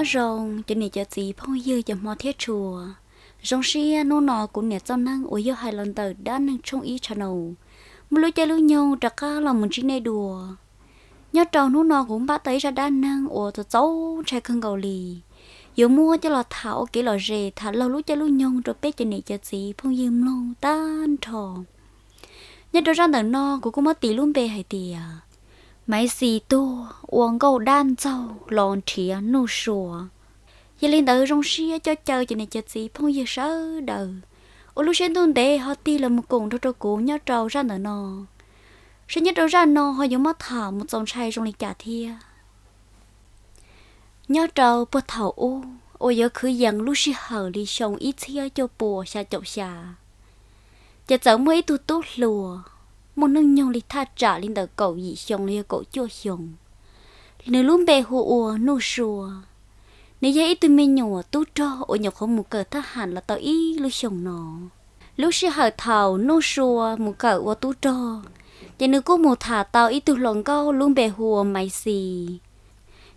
Zoo cov niam cov txiv phooj ywg cov hmov thiab tshua, zoo siab hnub no kuv niam txoj neeb uas yog hais los ntawm dab neeg tshooj ib channel muaj lub caij lub nyoog rov qab los mus ntsib nej dua. Nyob rau hnub no kuv npaj tau ib zaj dab neeg uas txaus txaus ntshai kawg nkaus li, yuav muab coj los tham ua kev lom zem tham laug lub caij lub nyoog rau peb cov niam cov txiv phooj ywg mloog tag nrho. Nyob rau zaj ntawm no kuv kuj muab tis lub npe hais tias Maiv Xis tuag ua nkauj dab ntxaug los nrhiav Nuj Sua. Yog li ntawd zoo siab coj caw cov niam cov txiv phooj ywg sawv daws ua lub siab ntuj ntev ho tig los mus koom nrog rau kuv nyob rau zaj ntawm no, saib nyob rau zaj no ho yuav muab tham mus txaus ntshai zoo li cas thiab. Nyob rau puag thaum ub uas yuav kwv yees lub sij hawm li xyoo ib txhiab cuaj puas xya caum xya, ces txawm muaj ib tug tub hluas muaj hnub nyoog li thaj tsam li ntawm kaum yim xyoo los yog kaum cuaj xyoo, nws lub npe hu ua Nuj Sua. Nws yog ib tug me nyuam tub rog uas nyuam qhuav mus kawm thab ham los tau ib lub xyoos no. Lub sij hawm thaum Nuj Sua mus kawm ua tub rog, ces nws kuj mus tham tau ib tug hluas nkauj lub npe hu ua Maiv Xis.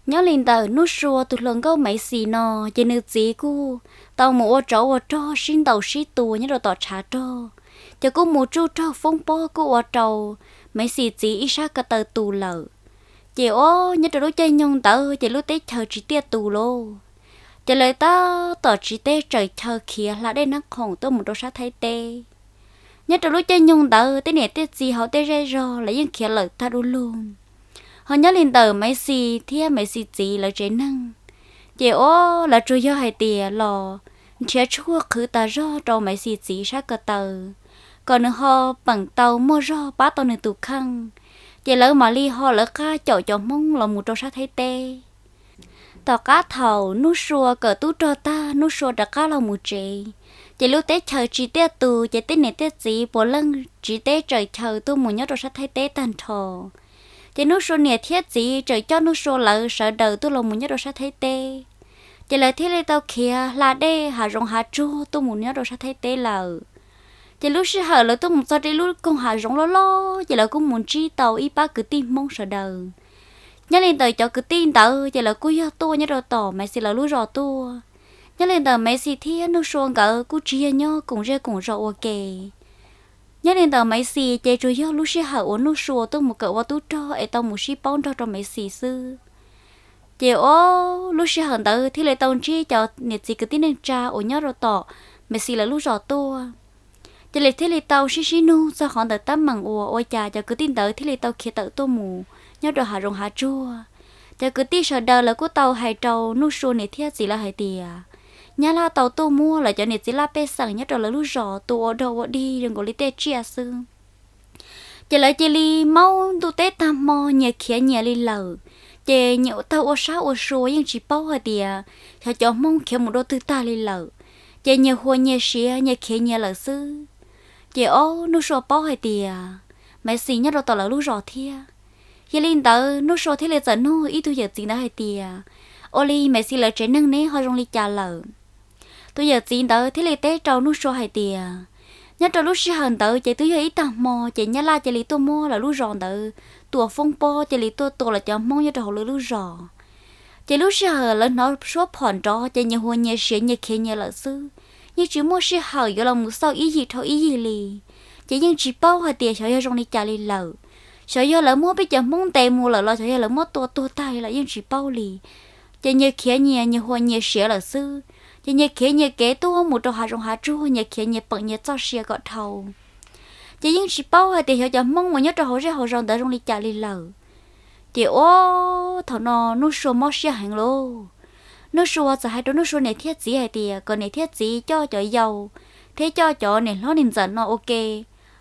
Nyob li ntawm Nuj Sua tus hluas nkauj Maiv Xis no, ces nws txiv kuj tau mus ua tsov ua rog sib ntaus sib tua nyob rau tom tshav rog, ces kuj mus tsuj rog foob pob kuj ua rau Maiv Xis txiv ib sab ko taw tu lawm. Ces ob nyob rau lub caij nyoog ntawd ces lub teb chaws tsis tiaj tus lauj, ces lawv tab tom tsiv teb tsaws chaw khiav hla dej nab khoom tuaj mus rau sab Thaib teb. Nyob rau lub caij nyoog ntawd tej niam tej txiv hauv tej zej zog lawv yeej khiav lawm tag du lug, ho nyob li ntawm Maiv Xis thiab Maiv Xis txiv lawv tsev neeg, ces ob lawv tsuas yog hais tias los nrhiav tshuaj qhwv tas zog rau Maiv Xis txiv sab ko taw, kom nws ho peem tau muaj zog pab tau nws tus kheej, ces lawv mam li ho lawv qab caum cov Hmoob los mus rau sab Thaib teb. Tom qab thaum Nuj Sua kawm tub rog tag Nuj Sua rov qab los mus tsev, ces lub teb chaws tsis tiaj tus ces tej niam tej txiv puav leej tsiv teb tsaws chaw tuaj mus nyob rau sab Thaib teb tag nrho. Ces Nuj Sua niam thiab txiv tseem coj Nuj Sua lawv sawv daws tuaj los mus nyob rau sab Thaib teb, ces lawv thiaj li tau khiav hla dej hav zoov hav tsuag tuaj mus nyob rau sab Thaib teb lawm. Ces lub sij hawm lawv tuaj mus txog rau lub koog hav zoov loj loj ces lawv kuj mus ntsib tau ib pab kwv tij Hmoob sawv daws. Nyob li ntawm cov kwv tij ntawd ces lawv kuj yog tuaj nyob rau tom Maiv Xis lawv lub zos tuaj. Nyob li ntawm Maiv Xis thiab Nuj Sua nkawd kuj tsis yog nyob koom zej koom zos ua ke. Nyob li ntawm Maiv Xis ces tsuas yog lub sij hawm uas Nuj Sua tuaj mus kawm ua tub rog es tau mus sib paub nrog rau Maiv Xis xwb. Ces ob lub sij hawm ntawd thiaj li tau ntsib cov niam txiv kwv tij neej tsa uas nyob rau tom Maiv Xis lawv lub zos tuaj. Ces lawv thiaj li tau sib sib nug txog qhov ntawm teeb meem uas ua cas cov kwv tij ntawd thiaj li tau khiav tawm tuaj mus nyob rau hav zoov hav tsuag. Cov kwv tij sawv daws lawv kuj tau hais rau Nuj Sua niam thiab txiv lawv hais tias, Nyab Laj tau tuaj muab lawv cov niam txiv laj pej xeem nyob rau lawv lub zos tua ua dog ua dig zoo nkaus li tej tsiaj xwb. Ces lawv cia li maub ntuj teb tag hmo nyias khiav nyias li lawm. Ces nyias tawg ua sab ua sua yeej tsis paub hais tias xyov cov Hmoob khiav mus dua twg tag li lawm. Ces nyias huas nyias siav nyias khiav nyias lawm xwb. Ces ob Nuj Sua paub hais tias Maiv Xis nyob rau tom lawv lub zos thiab. Yog li ntawd Nuj Sua thiaj li txawm nug ib tug yawm txiv ntawd hais tias, Ua li Maiv Xis lawv tsev neeg neb ho zoo li cas lawm? Tus yawm txiv ntawd thiaj li teb rau Nuj Sua hais tias, Nyob rau lub sij hawm ntawd ces twb yog ib tag hmo ces Nyab Laj cia li tuaj muab lawv lub zos ntawd tua foob pob cia li tuaj tua lawv cov Hmoob nyob rau hauv lawv lub zos. Ces lub sij hawm lawv hnov suab phom nrov ces nyias huas nyias siav nyias khiav nyias lawm xwb, yeej tsis muaj sij hawm yuav los mus xauj ib yim dhau ib yim li. Ces yeej tsis paub hais tias xyov yog zoo li cas li lawm, xyov yog lawv muab peb cov Hmoob ntes mus lawm los xyov yog lawv muab tua tuag tag li lawm yeej tsis paub li. Ces nyias khiav nyias, nyias huas nyias siav lawm xwb, ces nyias khiav nyias kev tuaj mus rau hav zoov hav tsuag, nyias khiav nyias peem nyias txoj sia kom dhau. Ces yeej tsis paub hais tias xyov cov Hmoob uas nyob rau hauv zej hauv zos ntawd zoo li cas li lawm. Ces ua thaum no Nuj Sua mob siab heev lauj. Nuj Sua txawm hais rau Nuj Sua niam thiab txiv hais tias kom niam thiab txiv coj cov yau thiab coj cov niam hlob niam ntxawm no ua ke,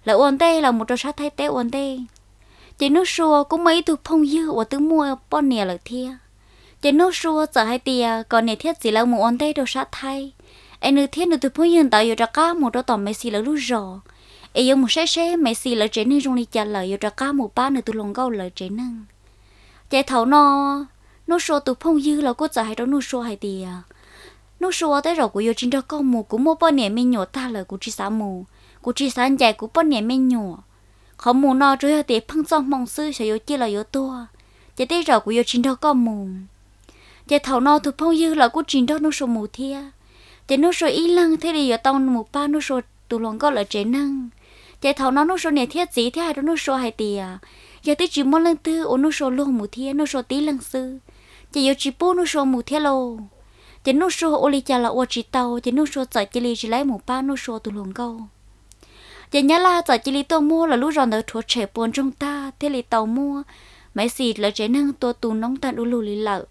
lawv ua ntej los mus rau sab Thaib teb ua ntej. Ces Nuj Sua kuj muaj ib tug phooj ywg uas twb muaj poj niam lawm thiab. Ces Nuj Sua txawm hais tias kom niam thiab txiv lawv mus ua ntej rau sab Thaib, es nws thiab nws tus phooj ywg ntawd yuav rov qab mus rau tom Maiv Xis lawv lub zos, es yuav mus saib seb Maiv Xis lawv tsev neeg zoo li cas lawm yuav rov qab mus pab nws tus hluas nkauj lawv tsev neeg. Ces thaum no Nuj Sua tus phooj ywg los kuj txawm hais rau Nuj Sua hais tias, Nuj Sua, tej zaum kuv yuav tsis nrog koj mus, kuv muaj poj niam me nyuam tag lawm kuv tsis xav mus, kuv tsis xav ncaim kuv poj niam me nyuam. Qhov mus no tsuas yog tias pheej txoj hmoo xwb, xyov yuav ciaj los yuav tuag, ces tej zaum kuv yuav tsis nrog koj mus. Ces thaum no tus phooj ywg los kuj tsis nrog Nuj Sua mus thiab, ces Nuj Sua ib leeg thiaj li yuav tau mus pab Nuj Sua tus hluas nkauj lawv tsev neeg. Ces thaum no Nuj Sua niam thiab txiv thiaj hais rau Nuj Sua hais tias, yog twb tsis muaj leej twg ua Nuj Sua luag mus thiab, Nuj Sua tib leeg xwb, ces yuav tsis pub Nuj Sua mus thiab lauj. Ces Nuj Sua ua li cas los ua tsis tau, ces Nuj Sua txawm cia li tsis laib mus pab Nuj Sua tus hluas nkauj. Ces Nyab Laj txawm cia li tuaj muab lawv lub zos ntawd rhuav tshem puas ntsoog tag thiaj li tau muab Maiv Xis lawv tsev neeg tua tu noob tag du lug li lawm.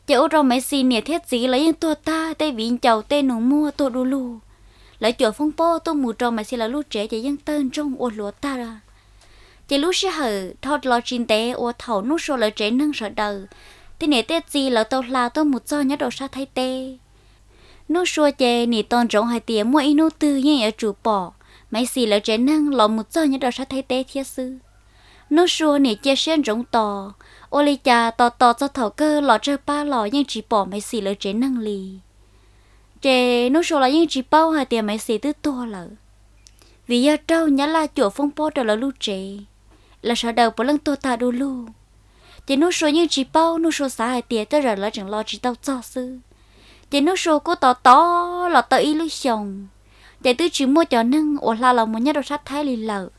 Ces ua rau Maiv Xis niam thiab txiv los yeej tuag tag, tej viv ncaus tej nus muag tuag du lug. Lawv cuam foob pob tuaj mus rau Maiv Xis lawv lub tsev ces yeej tawg ntsoog ua hluav tag. Ces lub sij hawm dhau los tsis ntev uas thaum Nuj Sua lawv tsev neeg sawv daws, tej niam tej txiv lawv tau hla tuaj mus txog nyob rau sab Thaib teb, Nuj Sua ces nim tos ntsoov hais tias muaj ib hnub twg yeej yuav tsum pom Maiv Xis lawv tsev neeg los mus txog nyob rau sab Thaib teb thiab xwb. Nuj Sua nim cia siab ntsoov tos, ua li cas tos tos txog thaum kawg los tsawg pab los yeej tsis pom Maiv Xis lawv tsev neeg li. Ces Nuj Sua los yeej tsis paub hais tias Maiv Xis twb tuag lawm, vim yog raug Nyab Laj cuam foob pob rau lawv lub tsev, lawv sawv daws puav leej tuag tag du lug. Ces Nuj Sua yeej tsis paub, Nuj Sua xav hais tias tej zaum lawv tseem los tsis tau txog xwb. Ces Nuj Sua kuj tos tos los tau ib lub xyoos, ces twb tsis muaj cov neeg uas hla los mus nyob rau sab Thaib li lawm.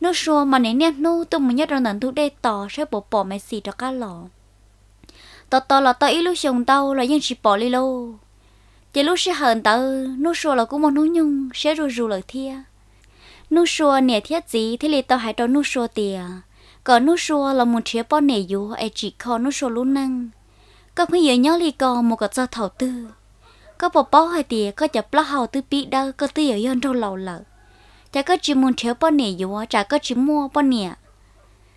Nuj Sua mas nim niaj hnub tuaj mus nyob rau ntawm ntug dej tos saib puas pom Maiv Xis rov qab los. Tos tos los tau ib lub xyoos ntau los yeej tsis pom li lauj. Ces lub sij hawm ntawd Nuj Sua los kuj muaj hnub nyoog siab zuj zus lawm thiab. Nuj Sua niam thiab txiv thiaj li tau hais rau Nuj Sua tias, kom Nuj Sua los mus nrhiav poj niam yuav es tsim kho Nuj Sua lub neej. Koj pheej yuav nyob li ko mus kom txog thaum twg? Koj puas paub hais tias koj cov plaub hau twb pib dawb, koj twb yuav yog nraug laus lawm, ces koj tsis mus nrhiav poj niam yuav tsam koj tsis muaj poj niam.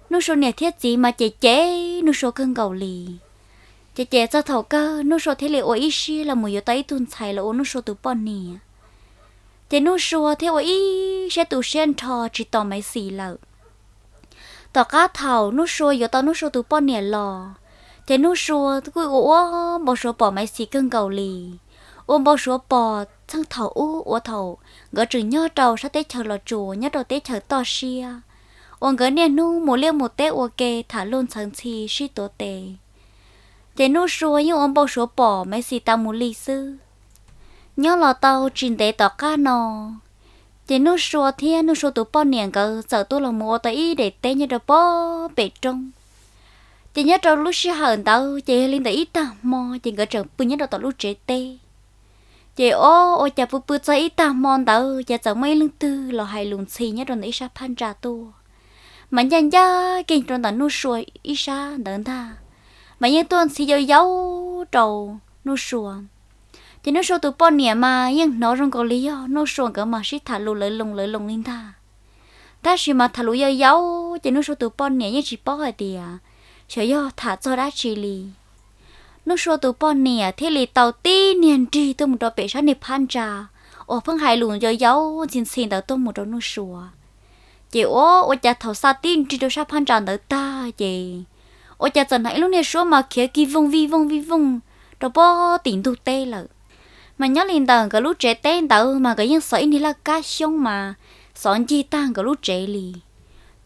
Nuj Sua niam thiab txiv mas cem cem Nuj Sua kawg nkaus li. Ces ces txog thaum kawg Nuj Sua thiaj li ua ib siab los mus yuav tau ib tug ntxhais los ua Nuj Sua tus poj niam. Ces Nuj Sua thiaj ua ib siab tu siab nrho tsis tos Maiv Xis lawm. Tom qab thaum Nuj Sua yuav tau Nuj Sua tus poj niam los, ces Nuj Sua kuj ua ua npau suav pom Maiv Xis kawg nkaus li. Ua npau suav pom txheej thaum ub uas thaum nkawd tseem nyob rau sab teb chaws Los Tsuas nyob rau teb chaws toj siab, uas nkawd niaj hnub mus liaj mus teb ua ke tham luag ntxhawv ntxhi sib tuav tes. Ces Nuj Sua yeej ua npau suav pom Maiv Xis tas mus li xwb. Nyob los tau tsis ntev tom qab no, ces Nuj Sua thiab Nuj Sua tus poj niam nkawd txawm tuaj los mus ua tau ib daim teb nyob rau pem roob. Ces nyob rau lub sij hawm ntawd ces yog li ntawm ib tag hmo ces nkawd tseem pw nyob rau tom lub tsev teb. Ces o, ua cas pw pw txog ib tag hmo ntawd ces txawm muaj ib leej twg los hais lus ntxhi nyob rau ntawm ib sab phab ntsa tuaj, mas ncaj ncaj kiag rau ntawm Nuj Sua ib sab ntawd ntag, mas yeej tuaj ntxhi yau yau rau Nuj Sua. Ces Nuj Sua tus poj niam mas yeej hnov zoo nkaus li yog Nuj Sua nkawd mas sib tham lus lawv loo lawv loo li ntag. Tab sis mas tham lus yau yau ces Nuj Sua tus poj niam yeej tsis paub hais tias xyov yog tham txog dab tsi li. Nuj Sua tus poj niam thiaj li tau tib niag nrig tuaj mus rau pem sab niag phab ntsa uas pheej hais lus yau yau ntxhi ntxhi ntawd tuaj mus rau Nuj Sua. Ces ua, ua cas thaum xa tib nrig rau sab phab ntsa ntawd tag ces ua cas txawm hnov ib lub niag suab mas khiav kig vooj vij vooj vij vooj rau pem tim ntug teb lawm. Mas nyob li ntawm nkawd lub tsev teb ntawd mas nkawd yeej xov ib niag laj kab xyoob mas xov ncig tag nkawd lub tsev li.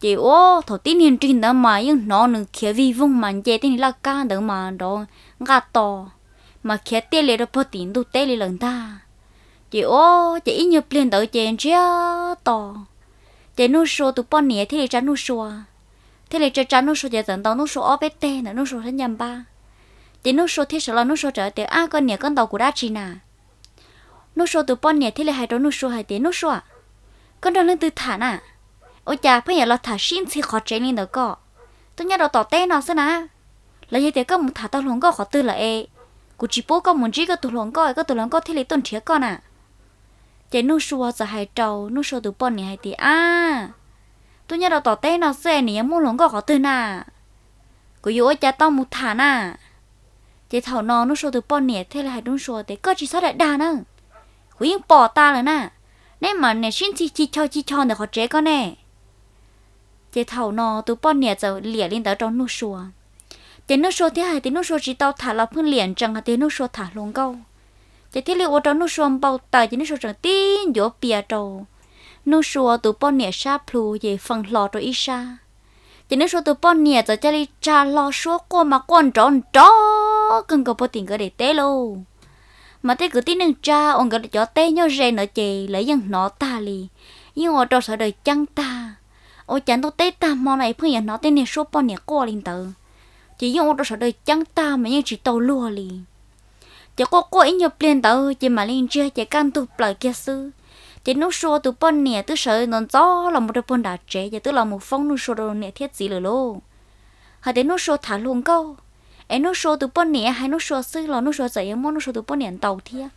Ces ua, thaum tib niag nrig ntawd mas yeej hnov nws khiav vij vooj mas nce tej niag laj kab ntawd mas nrov nqaj to, mas khiav tiaj li rau pem tim ntug teb li lawm ntag. Ces ua, ces ib nyuag pliag ntawd ces ntsiag to. Ces Nuj Sua tus poj niam thiaj li tsa Nuj Sua, thiaj li tsa tsa Nuj Sua ces txawm ntaus Nuj Sua ob peb teg ntawm Nuj Sua sab ncaj npab. Ces Nuj Sua thiaj sawv los, Nuj Sua txawm tias, Ab, koj niam, koj ntaus kuv dab tsi na? Nuj Sua tus poj niam thiaj li hais rau Nuj Sua hais tias, Nuj Sua, koj nrog leej twg tham na? Ua cas pheej yuav los tham sib ntxhi qhov tsev li ntawd koj? Twb nyob rau tom teb no xwb na. Los yog tias koj mus tham tau hluas nkauj qhov twg lawm es kuv tsis pub koj mus ntsib koj tus hluas nkauj, koj tus hluas nkauj thiaj li tuaj nrhiav koj na. Ces Nuj Sua txawm hais rau Nuj Sua tus poj niam hais tias, Ab, twb nyob rau tom teb no xwb es nws yuav muaj hluas nkauj qhov twg na? Kuv yuav ua cas tau mus tham na? Ces thaum no Nuj Sua tus poj niam thiaj li hais rau Nuj Sua tias, Koj tsis txhob dag dag na, kuv yeej pom tas lawm na. Neb mas niam sib ntxhi ci cho ci cho ntawm qhov tsev koj ne. Ces thaum no tus poj niam txawm liam li ntawd rau Nuj Sua. Ces Nuj Sua thiaj hais tias Nuj Sua tsis tau tham los pheej liam ntsees hais tias Nuj Sua tham hluas nkauj. Ces thiaj li ua rau Nuj Sua npau taws ces Nuj Sua tseem tib ncuav pias rau Nuj Sua tus poj niam sab plhu ces fee hlo rau ib sab. Ces Nuj Sua tus poj niam txawm cia li tsa hlo suab quaj mas quaj nrov nrov kawg nkaus puag tim nkawd daim teb lauj. Mas tej kwv tij neej tsa uas nkawd cov teb nyob ze ntawd ces lawv yeej hnov tag li, yeej ua rau sawv daws ceeb tag. Ua cas ntuj teb tag hmo no es pheej yuav hnov tej niag suab poj niam quaj li ntawd? Ces yeej ua rau sawv daws ceeb tag mas yeej tsis tau luag li. Ces quaj quaj ib nyuag pliag ntawd ces mam li ntsiag ces kaj ntug plaws kiag xwb. Ces Nuj Sua tus poj niam twb sawv ntxov ntxov los mus rau puag nram tsev ces twb los mus foob Nuj Sua rau niam thiab txiv lawm lauj, hais tias Nuj Sua tham hluas nkauj, es Nuj Sua tus poj niam hais Nuj Sua xwb los Nuj Sua txawm yuav muab Nuj Sua tus poj niam ntaus thiab.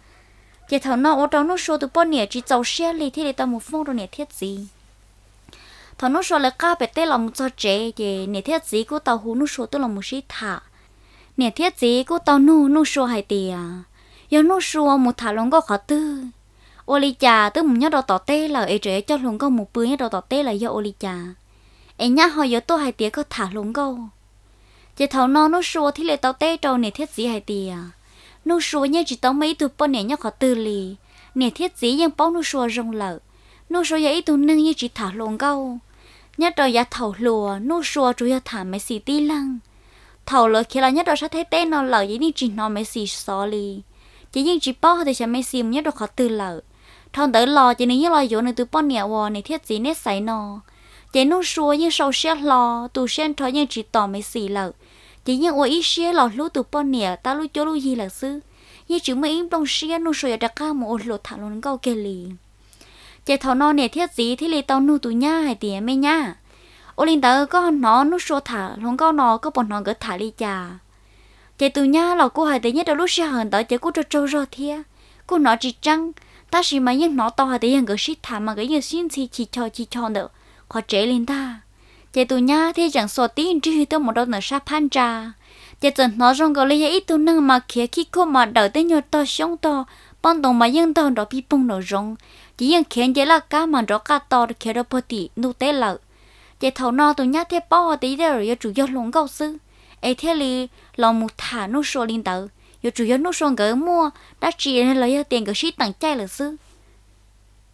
Ces thaum no ua rau Nuj Sua tus poj niam tsis txaus siab li thiaj li tau mus foob rau niam thiab txiv. Thaum Nuj Sua lawv qab pem teb los mus txog tsev ces niam thiab txiv kuj tau hu Nuj Sua tuaj los mus sib tham. Niam thiab txiv kuj tau nug Nuj Sua hais tias, yog Nuj Sua mus tham hluas nkauj qhov twg, ua li cas twb mus nyob rau tom teb lawm es tseem yuav coj hluas nkauj mus pw nyob rau tom teb lawm yog ua li cas, es nyab ho yuav tuaj hais tias koj tham hluas nkauj. Ces thaum no Nuj Sua thiaj li tau teb rau niam thiab txiv hais tias, Nuj Sua yeej tsis tau muaj ib tug poj niam nyob qhov twg li. Niam thiab txiv yeej paub Nuj Sua zoo lawm. Nuj Sua yog ib tug neeg yeej tsis tham hluas nkauj. Nyob rau yav thaum hluas Nuj Sua tsuas yog tham Messi tib leeg. Thaum lawv khiav los nyob rau sab Thaib teb no lawm ces yeej tsis hnov Messi xov li, ces yeej tsis paub hais tias xyov Messi mus nyob rau qhov twg lawm. Dhau ntawd los ces nws yeej los yuav nws tus poj niam uas niam thiab txiv neb xaiv no. Ces Nuj Sua yeej sau siab hlo, tu siab nrho yeej tsis tos Messi lawm. Ces yeej ua ib siab los hlub tus poj niam tab lub cuab lub yig lawm xwb, yeej tsis muaj ib nplooj siab Nuj Sua yuav rov qab mus ua hluas tham hluas nkauj kiag li. Ces thaum no niam thiab txiv thiaj li tau nug tus nyab hais tias, me nyab, ua li ntawd koj hnov Nuj Sua tham hluas nkauj no koj puas hnov nkawd tham li cas? Ces tus nyab los kuj hais tias nyob rau lub sij hawm ntawd ces kuj tsaug tsaug zog thiab, kuj hnov tsis tseeb, tab sis mas yeej hnov tau hais tias yog nkawd sib tham mas nkawd yeej sib ntxhi chis chos chis chos ntawm qhov tsev li ntag. Ces tus nyab thiaj tseem xuas tib nrig tuaj mus rau ntawm sab phab ntsa, ces txawm hnov zoo nkaus li yog ib tug neeg mas khiav khij khuaj mas dawm tej nyuag tog xyoob tog pob ntoos mas yeej ntog nrov pig poog nraum zoov, ces yeej khiav nce laj kab mas nrov qaj to khiav rau puag tim ntug teb lawm. Ces thaum no tus nyab thiaj paub tias tej zaum yuav tsum yog hluas nkauj xwb, es thiaj li los mus tham Nuj Sua li ntawd, yuav tsum yog Nuj Sua nkawd muaj dab tsi los yog tias nkawd sib teem caij lawm xwb.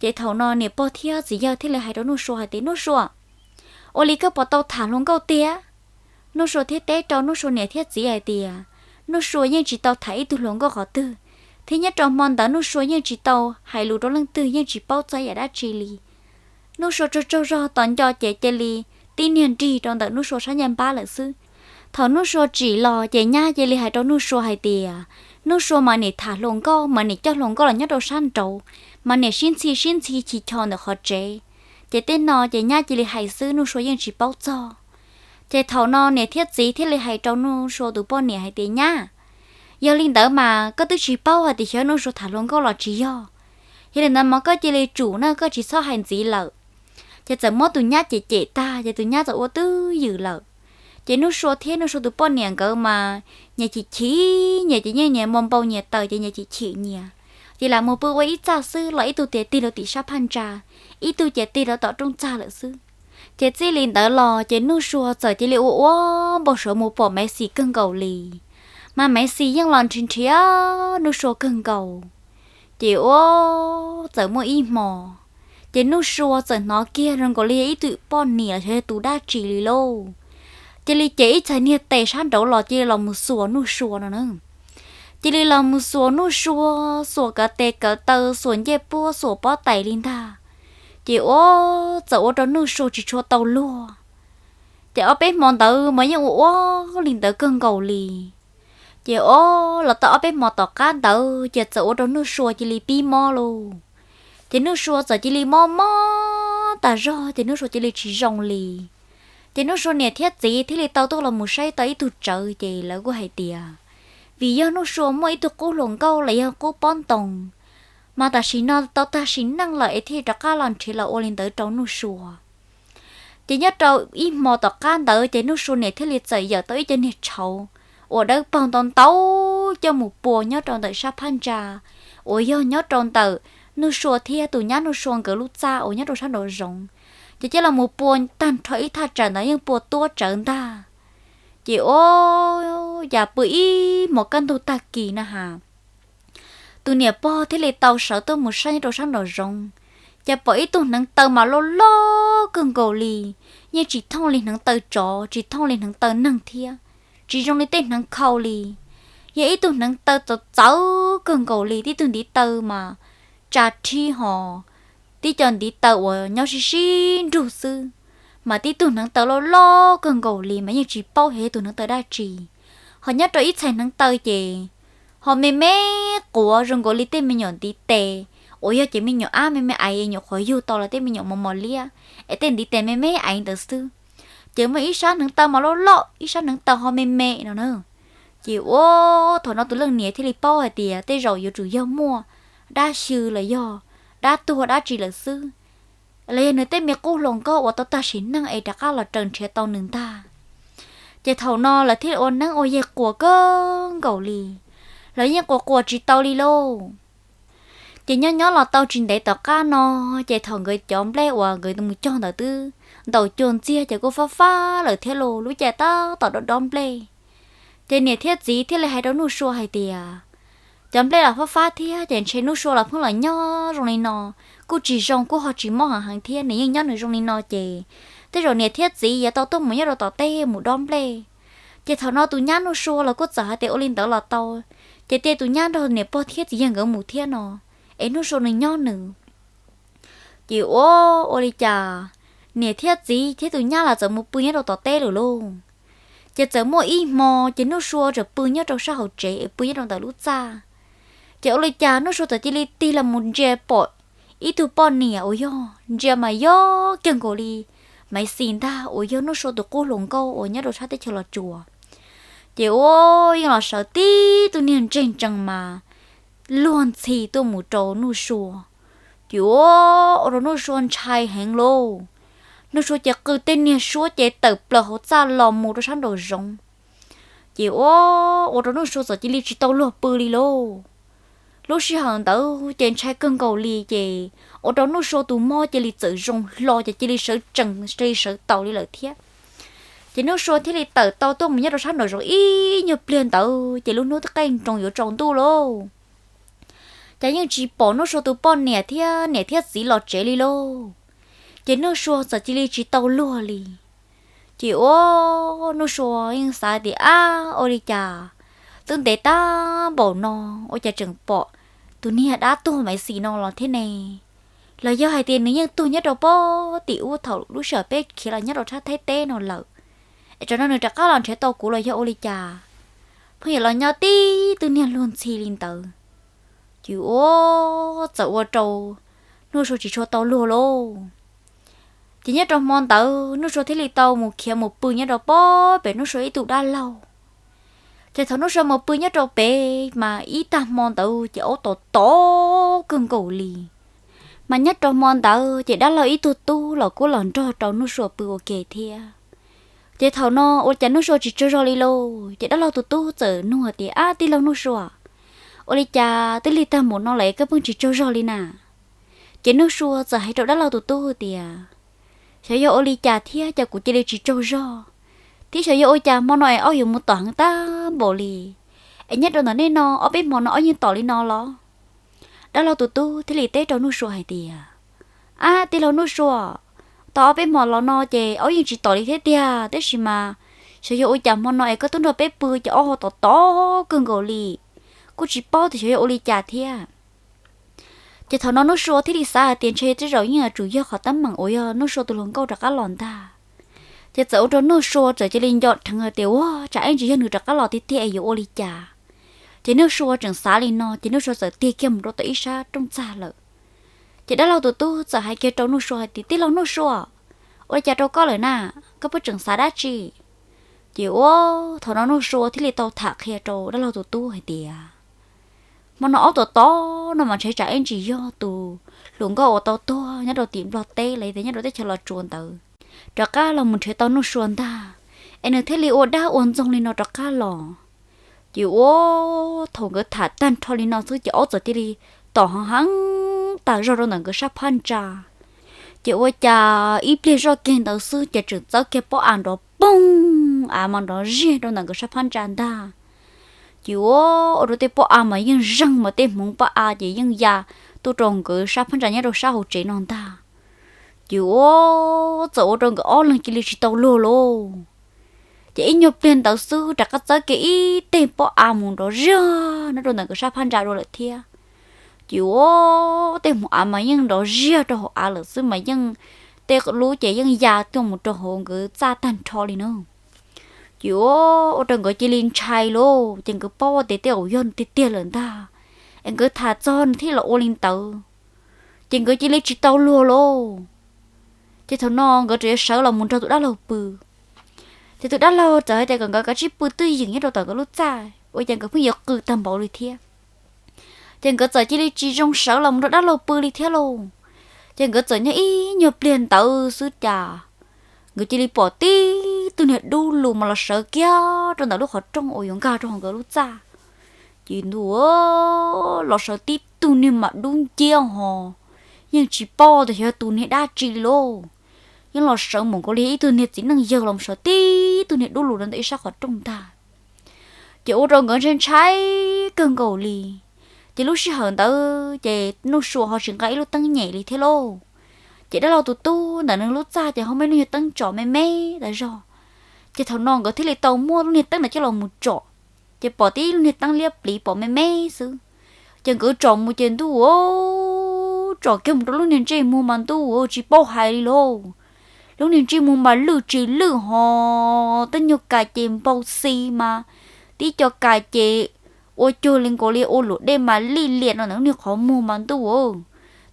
Ces thaum no niam pog thiab txiv yawg thiaj li hais rau Nuj Sua hais tias, Nuj Sua, ua li koj puas tau tham hluas nkauj tiag? Nuj Sua thiaj teb rau Nuj Sua niam thiab txiv hais tias, Nuj Sua yeej tsis tau tham ib tug hluas nkauj qhov twg, thiab nyob rau hmo ntawd Nuj Sua yeej tsis tau hais lus rau leej twg, yeej tsis paub txog yam dab tsi li. Nuj Sua tsaug tsaug zog tos nco ces cia li tib niag nrig rau ntawm Nuj Sua sab ncaj npab lawm xwb. Thaum Nuj Sua tsim los ces nyab cia li hais rau Nuj Sua hais tias, Nuj Sua mas niam tham hluas nkauj mas niam coj hluas nkauj los nyob rau sab nraud, mas niam sib ntxhi sib ntxhi chis chos ntawm qhov tsev. Ces tej no ces nyab cia li hais xwb, Nuj Sua yeej tsis paub txog. Ces thaum no niam thiab txiv thiaj li hais rau Nuj Sua tus poj niam hais tias, nyab, yog li ntawd mas koj twb tsis paub hais tias xyov Nuj Sua tham hluas nkauj los tsis yog. Yog li ntawd mas koj cia li tsum na, koj tsis txhob hais ntxiv lawm. Ces txawm muab tus nyab cem cem tag ces tus nyab txawm ua twj ywm lawm. Ces Nuj Sua thiab Nuj Sua tus poj niam nkawd mas nyias chim chim nyias, ces yeej nyias npau npau nyias taws ces nyias chim chim nyias. Ces lam mus pw ua ib txaj xwb los ib tug tias tig rau tim sab phaj ntsa, ib tug ces tig rau tom rooj txag lawm xwb. Ces txij li ntawd los ces Nuj Sua txawm cia li ua ua npau suav mus pom Maiv Xis kawg nkaus li. Mas Maiv Xis yeej los nrhiav nrhiav Nuj Sua kawg nkaus. Ces ua txawm muaj ib hmo, ces Nuj Sua txawm hnov kiag zoo nkaus li yog ib tug poj niam los xyov yog tus dab tsi li lauj. Cia li cev ib txhais niag tes sab nraud los cia li los mus xuas Nuj Sua no na. Cia li los mus xuas Nuj Sua, xuas kav tes kav taw, xuas ncej puab, xuas pob tais li ntag. Ces ua txawm ua rau Nuj Sua tsis tshua tau luag. Ces ob peb hmo ntawd mas yeej ua ua li ntawd kawg nkaus li. Ces ua los tau ob peb hmo tom qab ntawd ces txawm ua rau Nuj Sua cia li pib mob lauj. Ces Nuj Sua txawm cia li mob mob tas zog ces Nuj Sua cia li tsis zoo li. Ces Nuj Sua niam thiab txiv thiaj li tau tuaj los mus saib tau ib tug tsawv ces lawv kuj hais tias, vim yog Nuj Sua muaj ib tug qub hluas nkauj los yog qub pob ntoos, mas tam sim no tau tag sim neej lawm es thiaj rov qab los nrhiav los ua li ntawd rau Nuj Sua. Ces nyob rau ib hmo tom qab ntawd ces Nuj Sua niam thiaj li txawm yawm tau ib co niag tshauv uas dawb paug ntau ntau coj mus pua nyob rau ntawm sab phab ntsa uas yog nyob rau ntawm Nuj Sua thiab tus nyab Nuj Sua nkawd lub txaj uas nyob rau sab nraum zoov. Ces coj los mus pua tag nrho ib thaj tsam ntawd yeej pua tuab tsawv ntag. Ces ua cas pw ib hmos kaj ntug tag kis na has, tus niam pog thiaj li tau sawv tuaj mus saib nyob rau sab nraum zoov. Ces pom ib tug hneev taw mas loj loj kawg nkaus li, yeej tsis thooj li hneev taw tsov, tsis thooj li hneev taw neeg thiab, tsis zoo li tej hneev khau li. Yog ib tug hneev taw txawv txawv kawg nkaus li, tib tug ntiv taw mas tsa rhib ho, tib co ntiv taw uas nyob sib sib nrug xwb, mas tib tug hneev taw loj loj kawg nkaus li mas yeej tsis paub yog tus hneev taw dab tsi. Ho nyob rau ib txhais hneev taw ces ho me me quav zoo nkaus li tej me nyuam ntiv tes, uas yog ces me nyuam ab me me aiv nyuam qhuav yug tau los tej me nyuam mos mos liab, es tej ntiv tes me me aiv ntawd xwb. Ces muaj ib sab hneev taw mas loj loj, ib sab hneev taw ho me me no na. Ces ua thaum no tus leej niam thiaj li paub hais tias tej zaum yuav tsum yog muaj dab xyw los yog dab tuag dab tsi lawm xwb, los yog nws tej me qub hluas nkauj uas tau tag sim neej es rov qab los raws nrhiav tau nws ntag. Ces thaum no lawv thiaj li ua neeb ua yaig quas kawg nkaus li, lawv yeej quas quas tsis tau li lauj. Ces nyob nyob los tau tsis ntev tom qab no, ces thaum nkawd cov nplej uas nkawd mus cog ntawd twb ntaus cua ntxiag ces kuj fab fab lawm thiab lauj, lub caij tab tom dob dob nplej. Ces niam thiab txiv thiaj li hais rau Nuj Sua hais tias, cov nplej los fab fab thiab ces ntshe Nuj Sua los pheej los nyob zoo li no kuj tsis zoo, kuj ho tsis mob heev heev thiab, nws yeej nyob nws zoo li no ces tej zaum niam thiab txiv yuav tau tuaj mus nyob rau tom teb mus dob nplej. Ces thaum no tus nyab Nuj Sua los kuj txawm hais tias ua li ntawd los tau, ces cia tus nyab nrog niam pog thiab txiv yawg nkawd mus thiab no, es Nuj Sua nws nyob nws. Ces ua, ua li cas niam thiab txiv thiab tus nyab los txawm mus pw nyob rau tom teb lawm lauj. Ces txawm muaj ib hmo ces Nuj Sua txawm pw nyob rau sab hauv tsev es pw nyob rau ntawm lub txaj. Ces ua li cas Nuj Sua txawm cia li tig los mus ntsia pom ib tug poj niam uas yog ntsia mas yog kiag nkaus li Maiv Xis ntag, uas yog Nuj Sua tus qub hluas nkauj uas nyob rau sab teb chaws Los Tsuas. Ces ua, yeej los sawv tib tug niag ntseg ntsees mas luag ntxhi tuaj mus rau Nuj Sua. Ces ua, ua rau Nuj Sua ntshai heev lauj. Nuj Sua ces qw tej niag suab ces tawm plaws hauv txaj los mus rau sab nraum zoov. Ces ua, ua rau Nuj Sua txawm cia li tsis tau luag pw li lauj. Lub sij hawm ntawd ces ntshai kawg nkaus li ces ua rau Nuj Sua tus mob cia li txawm zoo hlo ces cia li sawv tsees, cia li sawv taus li lawm thiab. Ces Nuj Sua thiaj li tawm tau tuaj mus nyob rau sab nraum zoov ib nyuag pliag ntawd ces lub hnub qeej nroos yuav tsaus ntuj lauj. Ces yeej tsis pom Nuj Sua tus poj niam thiab niam thiab txiv los tsev li lauj. Ces Nuj Sua txawm cia li tsis tau luag li. Ces ua, Nuj Sua yeej xav tias ab, ua li cas twb ntev tag npaum no ua cas tseem pom tus niag dab tuag Maiv Xis no los thiab ne? Los yog hais tias nws yeej tuag nyob rau pob tim ub thaum lub sij hawm peb khiav los nyob rau sab Thaib teb no lawm, es tsam no nws rov qab los nrhiav tau kuv los yog ua li cas? Pheej yuav los nyob tib tug niag luag ntxhi li ntawd. Ces ua, txawm ua rau Nuj Sua tsis tshua tau luag lauj. Ces nyob rau hmo ntawd Nuj Sua thiaj li tau mus khiav mus pw nyob rau pob pem Nuj Sua ib tug dab laug. Ces thaum Nuj Sua mus pw nyob rau pem mas ib tag hmo ntawd ces aub tom tom kawg nkaus li. Mas nyob rau hmo ntawd ces dab laug ib tug tub los kuj los nrog rau Nuj Sua pw ua ke thiab. Ces thaum no ua cas Nuj Sua tsis tsaug zog li lauj, ces dab laug tus tub txawm nug hais tias, ab, tij laug Nuj Sua, ua li cas twb lig tag npaum no lawm koj pheej tsis tsaug zog li na? Ces Nuj Sua txawm hais rau dab laug tus tub tias, xyov yog ua li cas thiab ces kuv cia li tsis tsaug zog, thiab xyov yog ua cas hmo no es aub yuav mus tom heev tag npaum li, es nyob rau ntawm nej no ob peb hmo no aub yeej tom li no los? Dab laug tus tub thiaj li teb rau Nuj Sua hais tias, ab, tij laug Nuj Sua, tau ob peb hmo los no ces aub yeej tsis tom li thiab tiag, tab sis mas xyov yog ua cas hmo no es koj twb nrog peb pw ces aub ho tom tom kawg nkaus li, kuj tsis paub tias xyov yog ua li cas thiab. Ces thaum no Nuj Sua thiaj li xav hais tias ntshe tej zaum yeej yuav tsum yog qhov teeb meem uas yog Nuj Sua tus hluas nkauj rov qab los ntag. Ces txawm ua rau Nuj Sua txawm cia li nco dheev hais tias, ua, tsam ib ntsis yog nws rov qab los tiag tiag es yuav ua li cas. Ces Nuj Sua tseem xav li no ces Nuj Sua txawm tig kiag mus rau tom ib sab rooj txag lawm. Ces dab laug tus tub txawm hais kiag rau Nuj Sua hais tias, tij laug Nuj Sua, ua li cas rau koj lawm na? Koj puas tseem xav dab tsi? Ces ua, thaum no Nuj Sua thiaj li tau tham qhia rau dab laug tus tub hais tias, hmo no aub tom tom no mas ntshe tsam ib ntsis yog tus hluas nkauj uas tau tuag nyob rau tim Nplog teb los yog tias nyob rau teb chaws Los Tsuas ntawd rov qab los mus nrhiav tau Nuj Sua ntag, es nws thiaj li ua dab ua ntxoog li no rov qab los. Ces ua, thaum nkawd tham tag nrho li no xwb ces aub txawm cia li tom heev heev tas zog rau ntawm nkawd sab phab ntsa. Ces ua cas ib pliag zoj kiag ntawd xwb ces tseem txawb kiag pob av nrov poog, av mas nrov ziag rau ntawm nkawd sab phab ntsa ntag. Ces ua, ua rau tej pob av mas yeej zeeg mas tej hmoov pob av ces yeej ya tuaj rau nkawd sab phab ntsa nyob rau sab hauv tsev no ntag. Ces ua, txawm ua rau nkawd ob leeg cia li tsis tau luag lauj. Ces ib nyuag pliag ntawd xwb rov qab txawb kiag ib teg pob av mus nrov ziag nyob rau ntawm nkawd sab phab ntsa dua lawm thiab. Ces ua, tej hmoov av mas yeej nrov ziag rau hauv av lawm xwb mas yeej, tej lub ces yeej ya tuaj mus rau hauv nkawd txaj tag nrho li na. Ces ua, ua rau nkawd cia li ntshai lauj, ces nkawd paub tias tej zaum yog tiag tiag lawm ntag, es nkawd tham txog nws thiaj los ua li ntawd. Ces nkawd cia li tsis tau luag lauj. Ces thaum no nkawd tseem yuav sawv los mus nrog tus dab laug pw. Ces tus dab laug txawm hais tias kom nkawd kav tsij pw twj ywm nyob rau tom nkawd lub txaj ua cas nkawd pheej yuav qw tag npaum li thiab. Ces nkawd txawm cia li tsis zoo sawv los mus nrog dab laug pw li thiab lauj. Ces nkawd txawm nyob ib nyuag pliag ntawd xwb cas nkawd cia li pom tib tug niag dub lug mas los sawv kiag rau ntawm lub qhov rooj uas yuav nkag rau hauv nkawd lub txaj. Ces ntuj, los sawv tib tug niag mas dub nciab ho, yeej tsis paub tias xyov yog tus niag dab tsi li lauj. Yeej los sawv mus nkaus li ib tug niag txiv neej yawg los sawv tib tug niag dub lug rau ntawm ib sab qhov rooj ntag. Ces ua rau nkawd ntshai ntshai kawg nkaus li. Ces lub sij hawm ntawd ces Nuj Sua ho tsis nqa ib lub teeb nyem li thiab lauj. Ces dab laug tus tub ntawm nws lub txaj ces ho muaj ib lub niag teeb tsom me me tas zog. Ces thaum no nkawd thiaj li tau muab lub niag teeb ntawd coj los mus tsom. Ces pom tib lub niag teeb liab pliv pom me me xwb. Ces nkawd tsom mus ces ntuj, tsom kiag mus rau lub niag ntsej muag mas ntuj tsis paub hais li lauj. Lub niag ntsej muag mas lwj tsis lwj ho, tej nyuag kas ces npau xi mas, tib co kas ces ua cuag li nkaus li ua luam dej mas lij liam no ntawm lub niag qhov muag mas ntuj,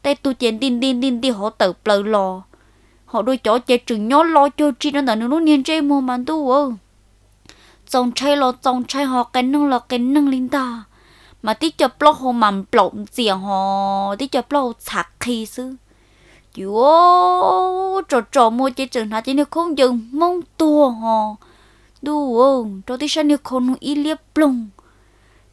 tej tug ces nti nti nti nti hov tawm plaws los, ho dua cov ces tseem nyob los cuag tsi rau ntawm nws lub niag ntsej muag mas ntuj. Txaus ntshai los txaus ntshai ho qee neeg los qee neeg li ntag, mas tib co plaub hau mas nplaum ntxias ho, tib co plaub hau txhav qhi xwb. Ces ua, tsom tsom mus ces tseem hnav ces niag khaub ncaws Hmoob tuag ho, ntuj, rau tib sab niag khau nug ib liab ploog,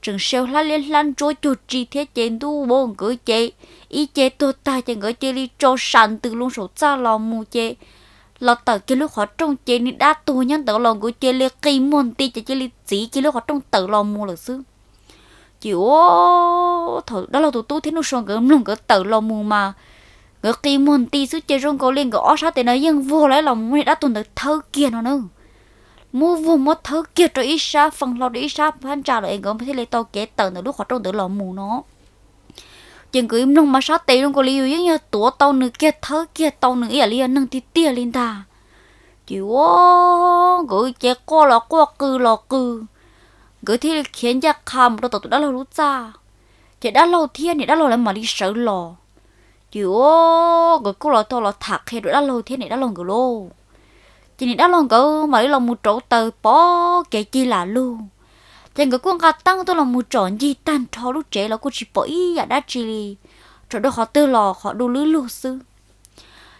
tseem siav hlab liab hlab ntsuab cuag tsi thiab ces ntuj, nkawd ces ib ce tuag tag ces nkawd cia li tso sam ntws loo saum txaj los mus ces los tawm kiag lub qhov rooj ces niag dab tuag nyob ntawd los nkawd cia li qi muag nti ces cia li txiv kiag lub qhov rooj tawm los mus lawm xwb. Ces ua, thaum dab laug tus tub thiab Nuj Sua nkawd mloog nkawd tawm los mus mas nkawd qi muag nti xwb ces zoo nkaus li nkawd ob sab tes no yeej vuag los ib los mus muab niag dab tuag ntawd thawb kiag no na. Muab vuag muab thawb kiag rau ib sab fee hlo rau ib sab phab ntsa lawm es nkawd thiaj li tau kev tawm ntawm lub qhov rooj ntawd los mus no. Ces nkawd mloog mas sab tes zoo nkaus li yus yeej yog tuav tau nws kiag thawb kiag tau nws ib yam li yog neeg tiag tiag li ntag. Ces ua, nkawd ces quaj los quaj qw los qw, nkawd thiaj li khiav ncaj qha mus rau tom tus dab laug lub txaj. Ces dab laug thiab niam dab laug lawv mam li sawv los. Ces ua, nkawd kuj los tau los tham qhia rau dab laug thiab niam dab laug nkawd lauj. Ces niam dab laug nkawd mam li los mus rauv taws pom kev cig lam lug. Ces nkawd kuj nqa teeb tuaj los mus tsom ncig tag nrho lub tsev los kuj tsis pom ib yam dab tsi li, tsuas dua qhov twg los qhov du lwb lug xwb.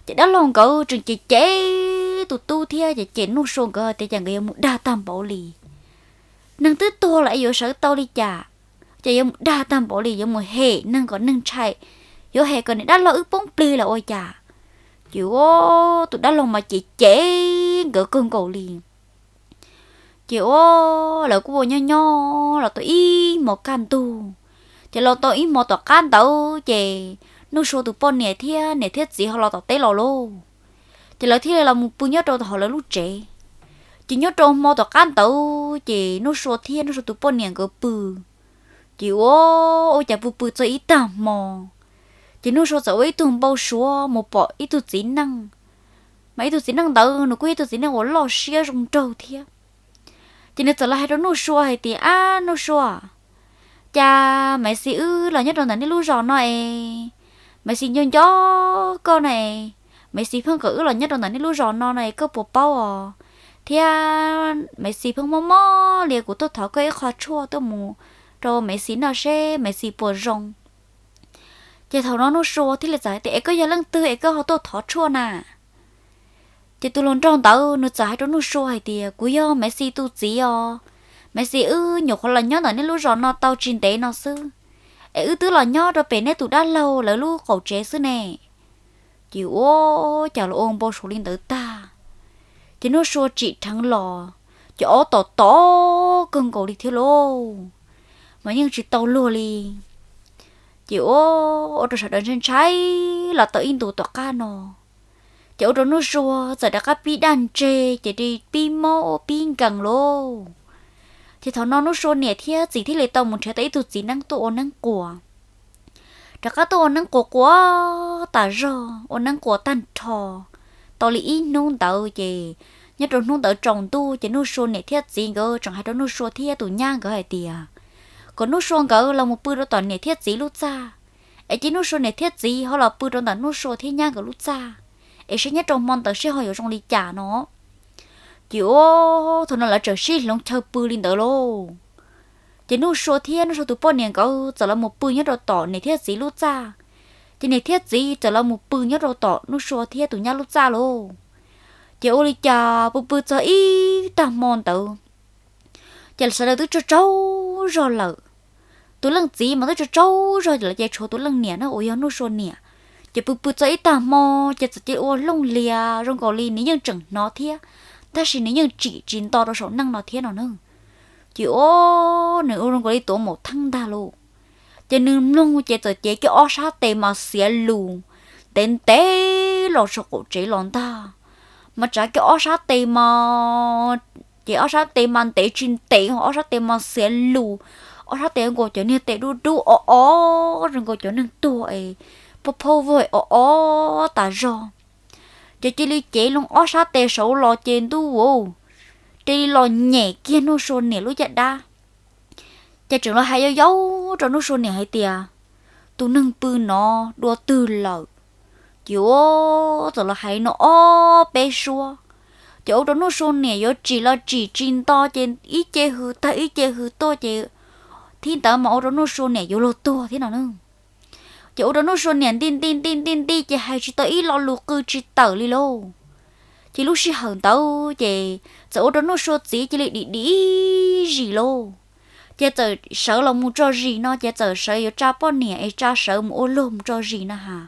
Ces dab laug nkawd tseem cem cem tus tub thiab ces cem Nuj Sua nkawd tias cas nkawd yuav mus dag tag npaum li. Neeg twb tuag los es yuav sawv tau li cas, ces yuav mus dag tag npaum li, yuav mus hem neeg kom neeg ntshai, yuav hem kom niam dab laug wb poob plig los ua cas. Ces ua, tus dab laug mas cem cem nkawd kawg nkaus li. Ces ua, lawv kuj ua nyob nyob los tau ib hmo kaj ntug. Ces los tau ib hmo tom qab ntawd ces Nuj Sua tus poj niam thiab niam thiab txiv ho los tom teb los lauj. Ces lawv thiaj li los mus pw nyob rau hauv lawv lub tsev. Ces nyob rau hmo tom qab ntawd ces Nuj Sua thiab Nuj Sua tus poj niam nkawd pw. Ces ua, ua cas pw pw txog ib tag hmo, ces Nuj Sua txawm ua ib tug npau suav mus pom ib tug txiv neej. Mas ib tug txiv neej ntawd nws kuj yog ib tug txiv neej uas loj siab zoo nraug thiab. Ces nws txawm los hais rau Nuj Sua hais tias, Ab Nuj Sua, cas Maiv Xis wb los nyob rau ntawm nej lub zos no es, Maiv Xis nco nco koj no es, Maiv Xis pheej kom wb los nyob rau ntawm nej lub zos no no es koj puas paub os? Thiab Maiv Xis pheej mob mob li, kuv tuaj thov koj ib qho tshuaj tuaj mus rau Maiv Xis noj seb Maiv Xis puas zoo. Ces thaum no Nuj Sua thiaj li txawm hais tias, Es koj yog leej twg es koj ho tuaj thov tshuaj na? Ces tus hluas nraug ntawd nws txawm hais rau Nuj Sua hais tias, Kuv yog Maiv Xis tus txiv os. Maiv Xis wb nyuam qhuav los nyob ntawm nej lub zos no tau tsis ntev no xwb, es wb twb los nyob rau pem nej tus dab laug lawv lub qaum tsev xwb ne. Ces ua, cas los ua npau suav li ntawd tag, ces Nuj Sua tsim dheev los, ces ob tom tod kawg nkaus li thiab lauj, mas yeej tsis tau luag li. Ces ua, ua rau sawv daws ntshai ntshai los tau ib ntus tom qab no, ces ua rau Nuj Sua txawm rov qab pib daj ntseg ces pib mob pib nkees lauj. Ces thaum no Nuj Sua niam thiab txiv thiaj li tau mus nrhiav tau ib tug txiv neeb tuaj ua neeb quas. Rov qab tuaj ua neeb quas quas tas zog, ua neeb quas tag nrho tau li ib hnub ntawd ces nyob rau hnub ntawd tsaus ntuj ces Nuj Sua niam thiab txiv nkawd tseem hais rau Nuj Sua thiab tus nyab nkawd hais tias kom Nuj Sua nkawd los mus pw rau tom niam thiab txiv lub txaj, es cia Nuj Sua niam thiab txiv ho los pw rau ntawm Nuj Sua thiab nyab nkawd lub txaj, es saib nyob rau hmo ntawd seb ho yuav zoo li cas no. Ces ua, thaum no lawv txawm sib hloov chaw pw li ntawd lauj. Ces Nuj Sua thiab Nuj Sua tus poj niam nkawd txawm los mus pw nyob rau tom niam thiab txiv lub txaj, ces niam thiab txiv txawm los mus pw nyob rau tom Nuj Sua thiab tus nyab lub txaj lauj. Ces ua li cas pw pw txog ib tag hmo ntawd, ces sawv daws twb tsaug tsaug zog lawm. Tus leej txiv mas twb tsaug tsaug zog lawm ces tshuav tus leej niam na uas yog Nuj Sua niam. Ces pw pw txog ib tag hmo, ces txawm cia ua looj hlias zoo nkaus li nws yeej tseem hnov thiab, tab sis nws yeej tsim tsis nto rau saum neej no thiab no na. Ces ua, nws ua zoo nkaus li tuav maum theeb ntag lauj. Ces nws mloog ces txawm cev kiag ob sab tes mas xiav lus ntev ntev los saum qaum tsev los ntag. Mas tsav kiag ob sab tes mas, ces ob sab tes mas ntev tsis ntev, ob sab tes mas xiav lus, ob sab tes nkaus cov niag tes dub dub o o, zoo nkaus cov neeg tuag es phauj phauj vog o o tas zog. Ces cia li cev loo ob sab tes saud los ces ntuj ua, cia li los nyem kiag Nuj Sua niam lub caj dab. Ces tseem los hais yau yau rau Nuj Sua niam hais tias, tus neeg pw no dua twg lawm? Ces ua, txawm los hais no ob peb suab, ces ua rau Nuj Sua niam yuav tsim los tsim tsis nto ces ib ce hws tag ib ce hws tuaj ces thib ntawd mas ua rau Nuj Sua niam yuav luag tuag thiab no na. Ces ua rau Nuj Sua niam nti nti nti nti nti ces hais tsis tau ib lo lus, qw tsis tawm li lauj. Ces lub sij hawm ntawd ces txawm ua rau Nuj Sua txiv cia li dim dim zis lauj. Ces txawm sawv los mus tso zis no ces txawm sawv yuav tsa poj niam es tsa sawv mus ua luag mus tso zis no ha.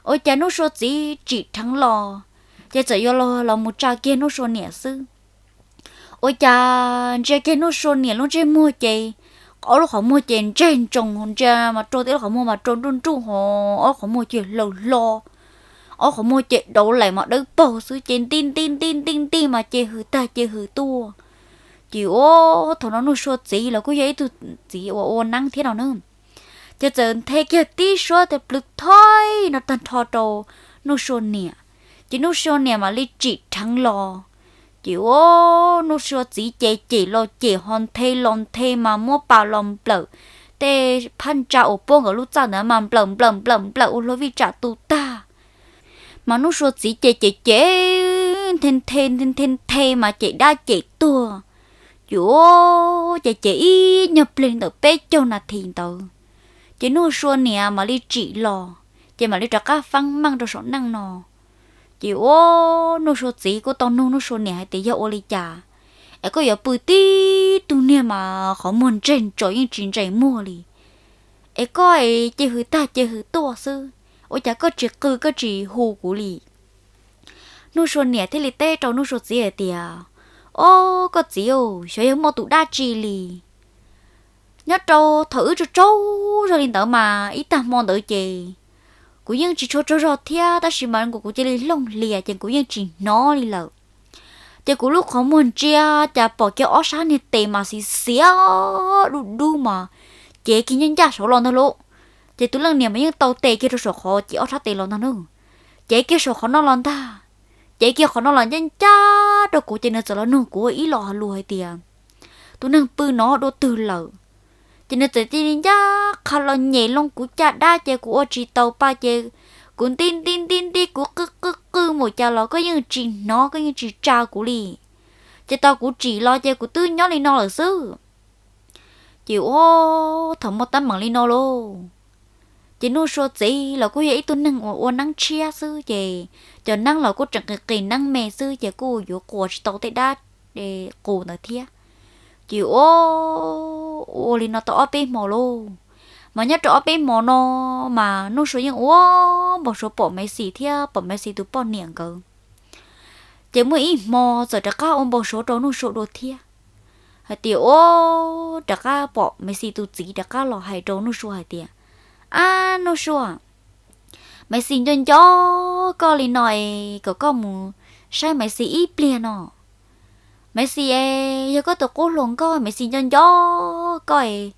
Ua cas Nuj Sua txiv tsim dheev los, ces txawm yuav los los mus tsa kiag Nuj Sua niam xwb. Ua cas ntsia kiag Nuj Sua niam lub ntsej muag ces ob lub qhov muag ces ntseg ntsoos, ntsia mas rua tib lub qhov muag mas rua nruj nruj ho, ob lub qhov muag ces hlaws hlo, ob lub qhov muag ces dauv laim mas dawb paug xwb ces nti nti nti nti nti mas ces hws tag ces hws tuaj. Ces ua, thaum no Nuj Sua txiv los kuj yog ib tug txiv uas ua neeb thiab no na. Ces txawm nthe kiag tib suab tes plws thoib no tag nrho rau Nuj Sua niam. Ces Nuj Sua niam mam li tsim dheev los. Ces ua, Nuj Sua txiv ces cem los cem ho nthe los nthe mas muab pas los nplawm tej phab ntsa uas puab nkawd lub txaj ntawd mas nplawm nplawm nplawm nplawm ua hlo vij tsam tu tag. Mas Nuj Sua txiv ces cem cem nthe nthe nthe nthe nthe mas cem dab cem tuag. Ces ua, ces cem ib nyuag pliag ntawm peb caug nas this ntawd, ces Nuj Sua niam mam li tsim los, ces mam li rov qab feeb meej rau saum neej no. Ces ua, Nuj Sua txiv kuj tau nug Nuj Sua niam hais tias yog ua li cas es koj yuav pw tib tug niag mas qhov muag ntseg ntsoos yeej tsis ntsais muag li, es koj es ces hws tag ces hws tuaj xwb, ua cas koj tsis qw koj tsis hu kuv li? Nuj Sua niam thiaj li teb rau Nuj Sua txiv hais tias, ob, koj txiv, xyov yog muaj tus dab tsi li. Nyob rau thaum wb tsaug tsaug zog li ntawd mas ib tag hmo ntawd ces kuv yeej tsis tshua tsaug zog thiab tab sis mas kuv cia li looj hlias ces kuv yeej tsis hnov li lawm. Ces kuv lub qhov muag ntsia cas pom kiag ob sab niag tes mas xiav xiav dub dub mas cev kiag ncaj ncaj saud los ntag lauj. Ces tus leej niam mas yeej tau tes kiag rau saum qhov ces ob sab tes los ntag na. Cev kiag saum qhov no los ntag, cev kiag qhov no los ncaj ncaj rau kuv ces nws txawm los nug kuv ib lo lus hais tias, tus neeg pw no dua twg lawm? Ces nws txawm cia li ncaj qha los nyem loo kuv caj dab ces kuv ua tsis taus pa ces kuv nti nti nti nti kuv qw qw qw mus cas los koj yeej tsis hnov koj yeej tsis tsa kuv li. Ces tau kuv tsim los ces kuv twb nyob li no lawm xwb. Ces ua, thaum muaj teeb meem li no lauj, ces Nuj Sua txiv los kuj yog ib tug neeg uas ua neeb tshiab xwb ces cov neeb los kuj tseem qis qis neeb me xwb ces kuj yuav quas tsis tau tej dab qus ntawd thiab. Ces ua, ua li no tau ob peb hmo lauj. Mas nyob rau ob peb hmo no mas Nuj Sua yeej ua npau suav pom Maiv Xis thiab pom Maiv Xis tus poj niam nkawd. Ces muaj ib hmo txawm rov qab ua npau suav rau Nuj Sua dua thiab, hais tias ua, rov qab pom Maiv Xis tus txiv rov qab los hais rau Nuj Sua hais tias, Ab Nuj Sua, Maiv Xis nco nco koj li no es kom koj mus saib Maiv Xis ib pliag no. Maiv Xis es yog koj tus qub hluas nkauj, Maiv Xis nco nco koj es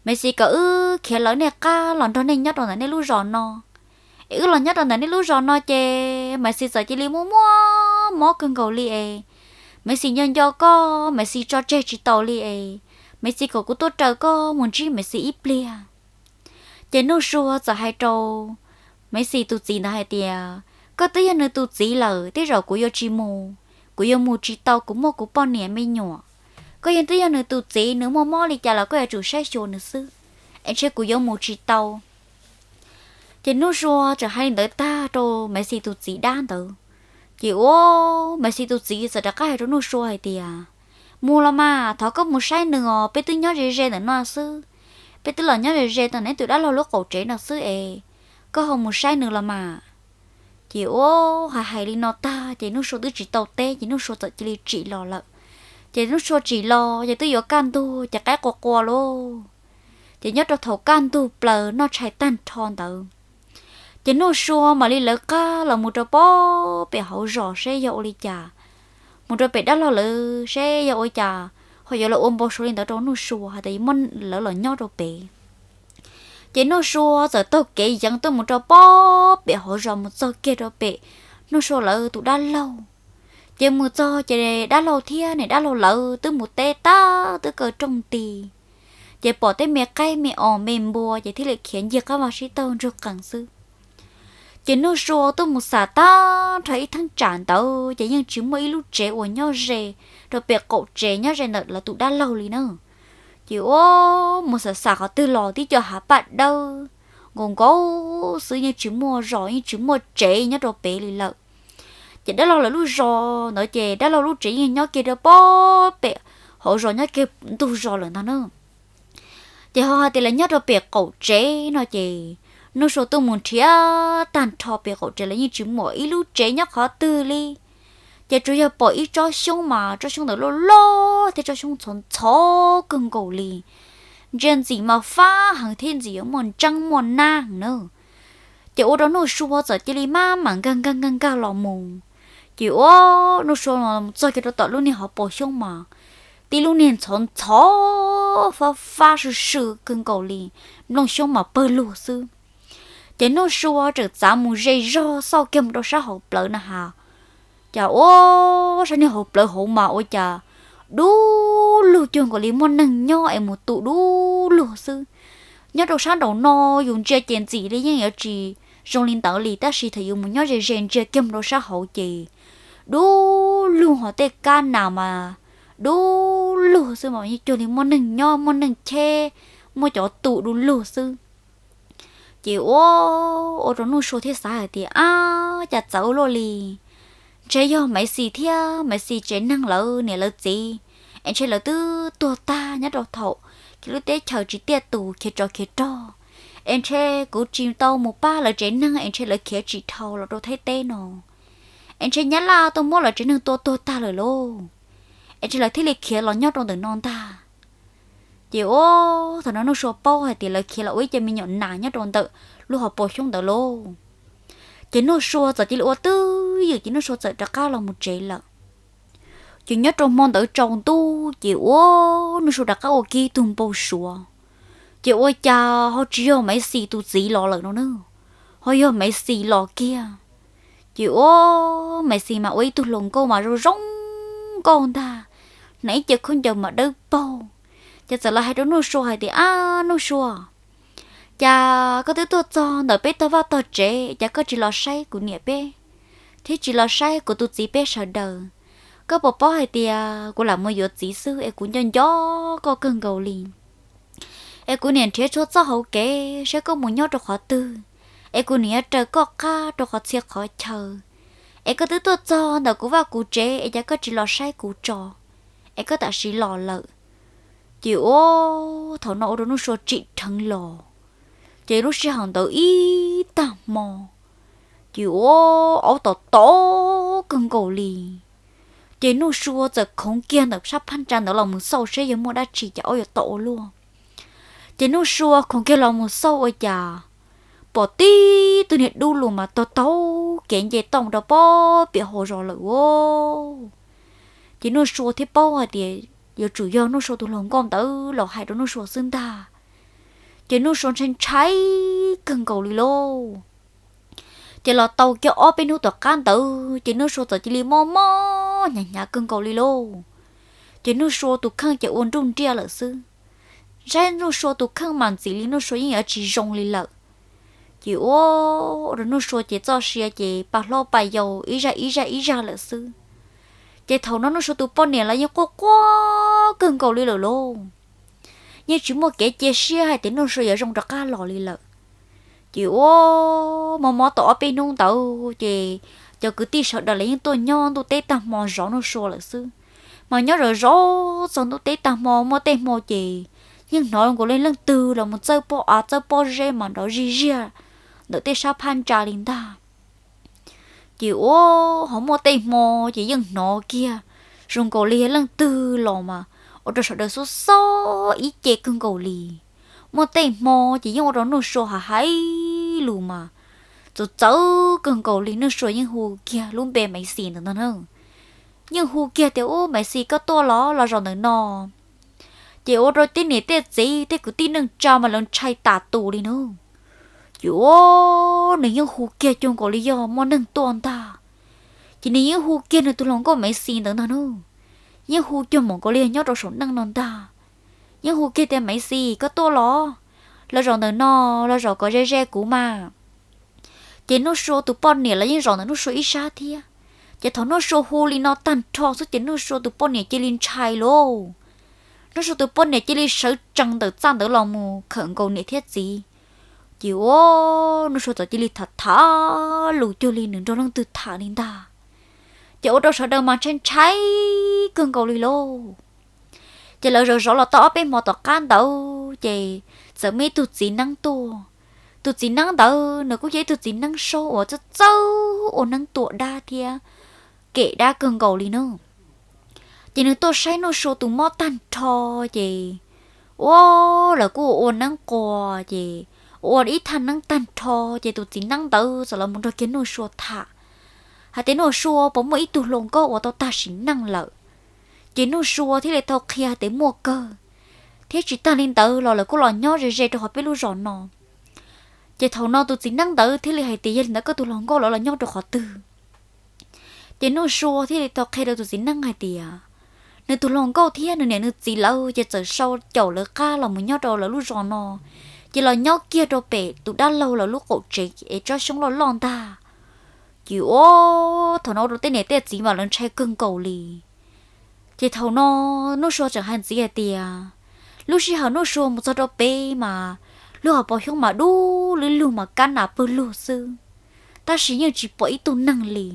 Maiv Xis kom wb khiav lawv nej qab los nrog nej nyob rau ntawm nej lub zos no. Es wb los nyob rau ntawm nej lub zos no ces Maiv Xis txawm cia li muaj muaj mob kawg nkaus li es Maiv Xis nco nco koj, Maiv Xis tso tseg tsis tau li es Maiv Xis kom kuv tuaj raws koj mus ntsib Maiv Xis ib pliag. Ces Nuj Sua txawm hais rau Maiv Xis tus txiv ntawd hais tias, koj twb yog nws tus txiv lawm, tej zaum kuv yuav tsis mus, kuv yuav mus tsis tau, kuv muaj kuv poj niam me nyuam. Koj yeej twb yog nws tus txiv, nws muaj mob li cas los koj yuav tsum saib xyuas nws xwb, es ntshe kuv yuav mus tsis tau. Ces Nuj Sua txawm hais li ntawd tag rau Maiv Xis tus txiv dab ntawd. Ces ua Maiv Xis tus txiv txawm rov qab hais rau Nuj Sua hais tias, mus los mas, thov koj mus saib nws os, peb twb nyob ze ze ntawm no xwb, peb twb los nyob ze ze ntawm neb tus dab laug lub qaum tsev no xwb es koj ho mus saib nws los mas. Ces ua hais hais li no tag ces Nuj Sua twb tsis tau teb ces Nuj Sua txawm cia li tsim los lawm. Ces Nuj Sua tsim los ces twb yuav kaj ntug ces qaib qua qua lauj. Ces nyob rau thaum kaj ntug plaws noj tshais tag nrho ntawd, ces Nuj Sua mam li lawv qab los mus rau pob pem hauv zos seb yog ua li cas, mus rau pem dab laug lawv seb yog ua li cas ho yuav los ua npau suav li ntawd rau Nuj Sua hais tias yuav muab lawv los nyob rau pem. Ces Nuj Sua txawm taug kev yeev tuaj mus rau pob pem hauv zos mus txog kiag rau pem Nuj Sua lawv tus dab laug. Ces mus txog ces dab laug thiab niam dab laug lawv twb mus teb tag twb kaw rooj nti. Ces pom tej me qaib me os me npua ces thiaj li khiav ncig qab vaj sib taug ntsug qees xwb. Ces Nuj Sua twb mus xam tag nrho ib theeb tsam ntawd ces yeej tsis muaj ib lub tsev uas nyob ze rau pem qaum tsev nyob ze ntawm lawv tus dab laug li na. Ces ua mus xam xam qhov twg los tib co hav paj dawb nkaus nkaus xwb, yeej tsis muaj zos yeej tsis muaj tsev nyob rau pem li lawm. Ces dab laug lawv lub zos ntawd ces dab laug lub tsev yeej nyob kiag rau pob pem hauv zos nyob kiag ntug zos lawm ntag na. Ces ho hais tias lawv nyob rau pem qaum tsev no ces Nuj Sua twb mus nrhiav tag nrho pem qaum tsev los yeej tsis muaj ib lub tsev nyob qhov twg li. Ces tsuas yog pom ib tsob xyoob mas tsob xyoob ntawd loj loj thiab tsob xyoob ntxhov ntxhov kawg nkaus li. Ntsia ntxim mas fab heev thiab ntxim yuav muaj ntseeb muaj nab heev na. Ces ua rau Nuj Sua txawm cia li maj mam nkag nkag nkag nkag los mus. Ces ua Nuj Sua los txog kiag rau tom lub niag hauv paus xyoob mas tib lub niag ntxhov ntxhov fab fab sw sw kawg nkaus li, nplooj xyoob mas pawg lug xwb. Ces Nuj Sua tseem txav mus ze zog xauj kiag mus rau sab hauv plawv na has, cas ua sab niag hauv plawv hauv mas ua cas dub lug cuag nkaus li muaj neeg nyob es mus tu dub lug xwb. Nyob rau sab nraum no yus ntsia ces ntxim li yeej yuav tsis zoo li ntawd li tab sis thaum yus mus nyob ze ze ntsia kiag mus rau sab hauv ces dub lug ho tej kab nas mas dub lug xwb mas yeej cuag li muaj neeg nyob muaj neeg cheb, muaj cov tu du lug xwb. Ces ua, ua rau Nuj Sua thiaj xav hais tias ab cas txawv ua luaj li, ntshe yog Maiv Xis thiab Maiv Xis tsev neeg lawv niam lawv txiv, es ntshe lawv twb tuag tag nyob rau thaum khiav lub teb chaws tsis tiaj tus khiav tsov khiav rog, es ntshe kuv tsis tau mus pab lawv tsev neeg es ntshe lawv khiav tsis dhau los rau Thaib teb no, es ntshe Nyab Laj tuaj muab lawv tsev neeg tua tuag tag lawm lauj, es ntshe lawv thiaj li khiav los nyob rau ntawm no ntag. Ces ua, thaum no Nuj Sua paub hais tias lawv khiav los ua ib ce me nyuam nas nyob rau ntawm lub hauv paus xyoob ntawd lauj. Ces Nuj Sua txawm cia li ua twj ywm ces Nuj Sua txawm rov qab los mus tsev lawm. Ces nyob rau hmo ntawd tsaus ntuj ces ua, Nuj Sua rov qab ua kiag tug npau suav. Ces ua cas ho tsis yog Maiv Xis tus txiv los lawm no na, ho yog Maiv Xis los kiag. Ces ua, Maiv Xis mas ua ib tug hluas nkauj mas zoo zoo nkauj ntag, hnav ib ce khaub ncaws mas dawb paug. Ces txawm los hais rau Nuj Sua hais tias ab Nuj Sua, cas koj twb tuaj txog ntawm peb tog vaj tog tsev cas koj tsis los saib kuv niam peb, thiab tsis los saib kuv tus txiv peb sawv daws? Koj puas paub hais tias kuv lam mus yuav txiv xwb es kuv nco nco koj kawg nkaus li. Es kuv niam nrhiav txhua txoj hauv kev saib koj mus nyob rau qhov twg, es kuv niam yuav raws koj qab rau qhov txhia qhov chaw. Es koj twb tuaj txog ntawm kuv vaj kuv tsev es cas koj tsis los saib kuv tso, es koj tam sim los lawm. Ces ua, thaum no ua rau Nuj Sua tsim dheev los. Ces lub sij hawm ntawd ib tag hmo, ces ua, aub tom tom kawg nkaus li. Ces Nuj Sua txawm khoov kiag ntawm sab phab ntsa ntawd los mus xauj seb yog muaj dab tsi ces aub yuav tom ua luaj. Ces Nuj Sua khoov kiag los mus xauj ua cas pom tib tug niag dub lug mas taug taug kev nce toj mus rau pob piam hauv zos lawm os. Ces Nuj Sua thiaj paub hais tias yuav tsum yog Nuj Sua tus hluas nkauj ntawd los hais rau Nuj Sua xwb ntag. Ces Nuj Sua ntshai ntshai kawg nkaus li lauj. Ces los tau kiag ob peb hnub tom qab ntawd ces Nuj Sua txawm cia li mob mob hnyav hnyav kawg nkaus li lauj. Ces Nuj Sua tus kheej ces ua nruj nriaj lawm xwb. Saib Nuj Sua tus kheej mas ntxim li Nuj Sua yeej yuav tsis zoo li lawm. Ces ua rau Nuj Sua ces txoj sia ces pa hlob pa yau ib zaj ib zaj ib zaj lawm xwb. Ces thaum no Nuj Sua tus poj niam los yeej quaj quaj kawg nkaus li lawm lauj. Yeej tsis muaj kev cia siab hais tias Nuj Sua yuav zoo rov qab los li lawm. Ces ua mob mob tau ob peb hnub ntawd ces cov kwv tij sawv daws los yeej tuaj nyob ntuj teb tag hmo zov Nuj Sua lawm xwb. Mas nyob zov zov txog ntuj teb tag hmo muaj tej hmo ces yeej hnov nkaus li leej twg los mus txawj pob av txawj pob zeb mas nrov zig ziag ntawm tej sab phab ntsa li ntag. Ces ua ho muaj tej hmo ces yeej hnov kiag zoo nkaus li leej twg los mas ua rau sawv daws xob xob ib ce kawg nkaus li. Muaj tej hmo ces yeej ua rau Nuj Sua hais hais lus mas txawv txawv kawg nkaus li. Nuj Sua yeej hu kiag lub npe Maiv Xis ntawd ntag na. Yeej hu kiag tias, Ub, Maiv Xis, koj tuaj los? Los zaum ntawm no. Ces ua rau tej niam tej txiv tej kwv tij neej tsa mas lawv ntshai tas tus li na. Ces ua nws yeej hu kiag cuag nkaus li yog muaj neeg tuaj ntag. Ces nws yeej hu kiag nws tus hluas nkauj Maiv Xis ntawd ntag na. Yeej hu cuag nkaus li yog nyob rau saum neej no ntag. Yeej hu kiag tias, Maiv Xis, koj tuaj los? Los zaum ntawm no, los zaum kom ze ze kuv mas. Ces Nuj Sua tus poj niam los yeej zaum ntawm Nuj Sua ib sab thiab. Ces thaum Nuj Sua hu li no tag nrho xwb ces Nuj Sua tus poj niam cia li ntshai lauj. Nuj Sua tus poj niam cia li sawv tsees ntawm txaj ntawd los mus khawm nkaus niam thiab txiv. Ces ua Nuj Sua txawm cia li tham tham lus cuag li nws nrog leej twg tham li ntag. Ces ua rau sawv daws mas ntshai ntshai kawg nkaus li lauj. Ces lawv zov zov los tau ob peb hmo tom qab ntawd ces txawm muaj ib tug txiv neeb tuaj. Tus txiv neeb ntawd nws kuj yog ib tug txiv neeb saub uas txawj txawj ua neeb tua dab thiab kem dab kawg nkaus li na. Ces nws tuaj saib Nuj Sua tus mob tag nrho ces ua lawv kuj ua neeb quas ces ua ib thaj neeb tag nrho ces tus txiv neeb ntawd txawm los mus nrog kiag Nuj Sua tham hais tias, Nuj Sua, puas muaj ib tug hluas nkauj uas tau tag sim neej lawm? Ces Nuj Sua thiaj li tau qhia hais tias muaj kawg, thiab tsis tag li ntawd los lawv kuj los nyob ze ze rau hauv peb lub zos no. Ces thaum no tus txiv neeb ntawd thiaj li hais tias, Yog li ntawd koj tus hluas nkauj lawv los nyob rau qhov twg? Ces Nuj Sua thiaj li tau qhia rau tus txiv neeb hais tias, nws tus hluas nkauj thiab nws niam nws txiv lawv ces txawm sau caum lawv qab los mus nyob rau lawv lub zos no, ces los nyob kiag rau pem tus dab laug lawv lub qaum tsev es tsob xyoob loj loj ntag. Ces ua thaum no ua rau tej niam tej txiv mas lawv ntshai kawg nkaus li. Ces thaum no Nuj Sua tseem hais ntxiv hais tias, lub sij hawm Nuj Sua mus txog rau pem mas lub hauv paus xyoob mas dub lug mas kab nas pawg lug xwb, tab sis yeej tsis pom ib tug neeg li.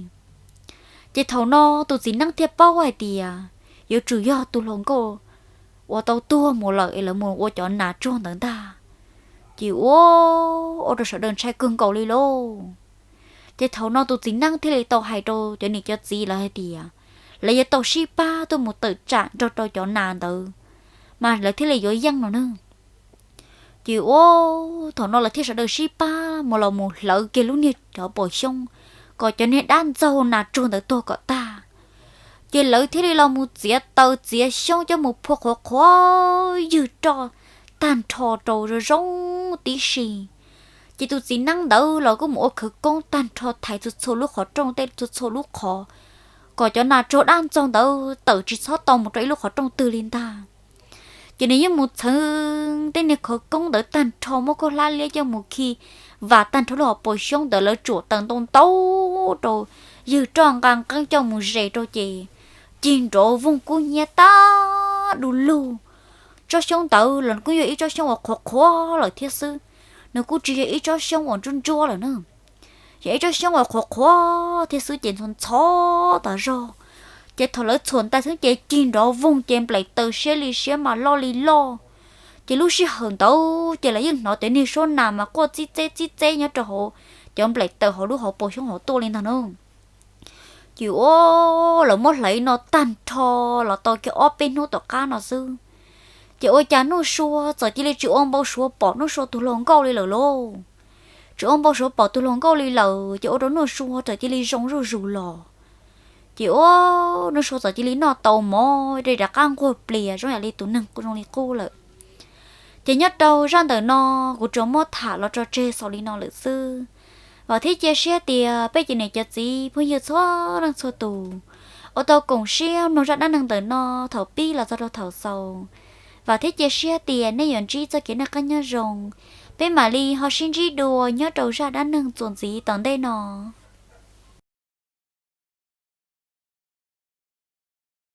Ces thaum no tus txiv neeb thiaj paub hais tias yuav tsum yog tus hluas nkauj uas tau tuag mus lawm es lawv mus ua cov nas tsuag ntawd ntag. Ces ua ua rau sawv daws ntshai kawg nkaus li lauj. Ces thaum no tus txiv neeb thiaj li tau hais rau cov niam cov txiv lawv hais tias, lawv yuav tau sib pab tuaj mus tawm tsam nrog rau cov nas ntawd, mas lawv thiaj li yuav yeej no na. Ces ua thaum no lawv thiaj sawv daws sib pab mus los mus hlawv kiag lub niag hauv paus xyoob kom cov niag dab ntxaug nas tsuag ntawd tuag kom tag. Ces lawv thiaj li los mus txiav taws txiav xyoob coj mus phua qhuav qhuav ywg roj tag nrho rau zoo zoo tib si. Ces tus txiv neeb ntawd los kuj mus ua khawv koob tag nrho thaiv txhua txhua lub qhov rooj tej txhua txhua lub qhov, kom cov nas tsuag dab ntxaug ntawd tawm tsis txhob tau mus rau ib lub qhov rooj twg li ntag. Ces nws yeej mus txheev tej niag khawv koob ntawd tag nrho, muab khaub hlab liab coj mus khi vas tag nrho lub hauv paus xyoob ntawd, lawv tsuam taws ntau ntau rau, ywg roj nqa nqeeb coj mus zes rau ces cig nrov voog kub hnyiab tag du lug. Tsob xyoob ntawd los kuj yog ib tsob xyoob uas qhuav qhuav lawm thiab xwb, nws kuj tsis yog ib tsob xyoob uas ntsuab ntsuab lawm na. Yog ib tsob xyoob uas qhuav qhuav thiab xwb ces ntxhov ntxhov tas zog. Ces thaum lawv txhuam ntais xwb ces cig nrov voog ces nplaim taws siab li siab mas loj li loj. Ces lub sij hawm ntawd ces lawv yeej hnov cov niag suab nas mas quaj txib txeb txib txeb nyob rau hauv cov nplaim taws hauv lub hauv paus xyoob hauv tuaj li ntag na. Ces ua lawv muab hlais no tag nrho los tau kiag ob peb hnub tom qab no xwb, Ces ua cas Nuj Sua txawm cia li tsis ua npau suav pom Nuj Sua tus hluas nkauj li lawm lauj. Tsis ua npau suav pom tus hluas nkauj li lawm ces ua rau Nuj Sua txawm cia li zoo zuj zus los. Ces ua Nuj Sua txawm cia li noj tau mov rov qab nquag plias zoo yam li tus neeg zoo li qub lawm. Ces nyob rau zaj ntawm no kuv tsuas muab tham los tso tseg xaus li no lawm xwb. Vam thiab cia siab tias peb cov niam cov txiv phooj ywg txhua leej txhua tus uas tau koom siab mloog zaj dab neeg ntawm no thaum pib los txog rau thaum xaus, vam thiab cia siab tias nej yuav ntsib txoj kev noj qab nyob zoo. Peb mam li ho sib ntsib dua nyob rau zaj dab neeg txuas ntxiv tom ntej no.